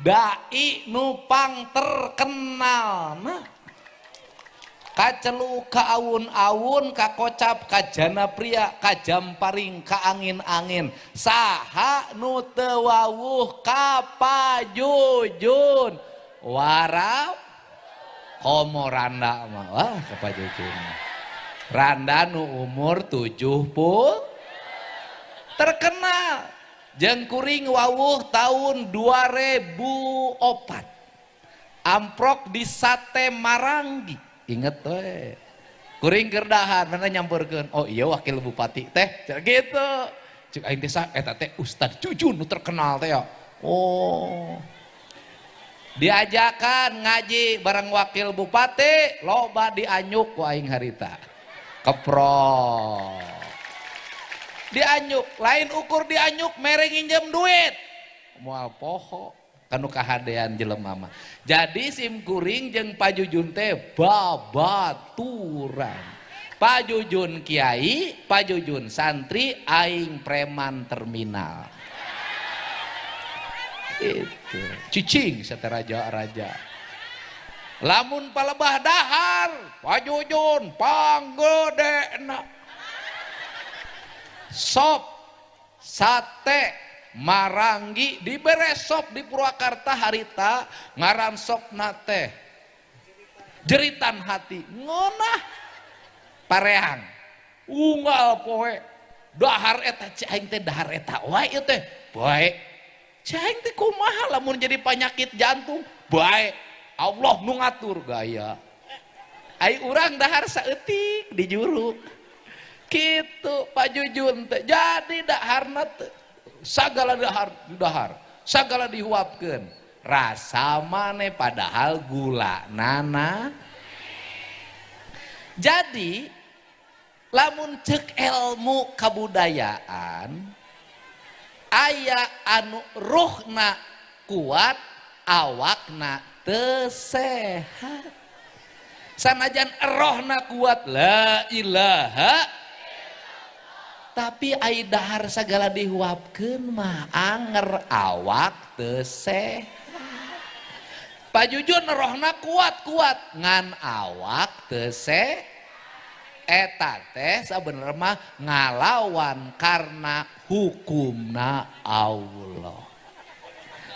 Dai nu pang terkenal. Nah, kacelu ka awun-awun, kakocap ka janapria, ka jamparing, ka angin-angin. Saha nu teu wawuh ka Pajujun? Warap komo randa mah. Wah, ka Pajujun. Randa nu umur 70 terkenal. Jeung kuring wawuh tahun 2004. Amprok di Sate Maranggi. Inget we. Kuring keur dahar mana nyampurkeun. Oh iya, wakil bupati teh gitu. Cek aing teh eta teh Ustad Jujun nu terkenal teh ya. Oh. Diajakan ngaji bareng wakil bupati, loba dianyuk ku aing harita. Keprok. Dianyuk, lain ukur dianyuk mere nginjem duit. Moal poho kanu kahadean jelema mah. Jadi sim kuring jeung Pajujun teh babaturan. Pajujun kiai, Pajujun santri, aing preman terminal. Itu cicing raja-raja. Lamun palebah dahar, Pajujun panggedena. Sop sate Maranggi dibere sop di Purwakarta harita, ngaran sop nate jeritan hati, ngonah pareang unggal poe dahar eta. Cai aing teh dahar eta wae ieu teh bae. Cai aing teh kumaha lamun jadi penyakit jantung bae, Allah nu ngatur gaya. Ai urang dahar saeutik di juru kitu. Pak Jujun teh jadi daharna teh sagala dahar, dahar sagala dihuapkeun rasa mane, padahal gula nana. Jadi lamun cek ilmu kabudayaan, aya anu ruhna kuat, awakna teu sehat. Sanajan rohna kuat, la ilaha, tapi ai dahar segala dihuapkeun mah anger awak teu sehat. Pak Jujun rohna kuat-kuat, ngan awak teu sehat. Eta teh sabenerna mah ngalawan karena hukumna Allah.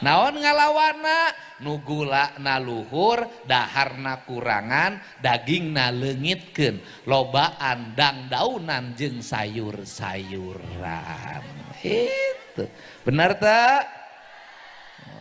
Naon ngalawanna? Nu gulana luhur, daharna kurangan, dagingna leungitkeun, lobaan dangdaunan jeung sayur-sayuran. Itu benar tak?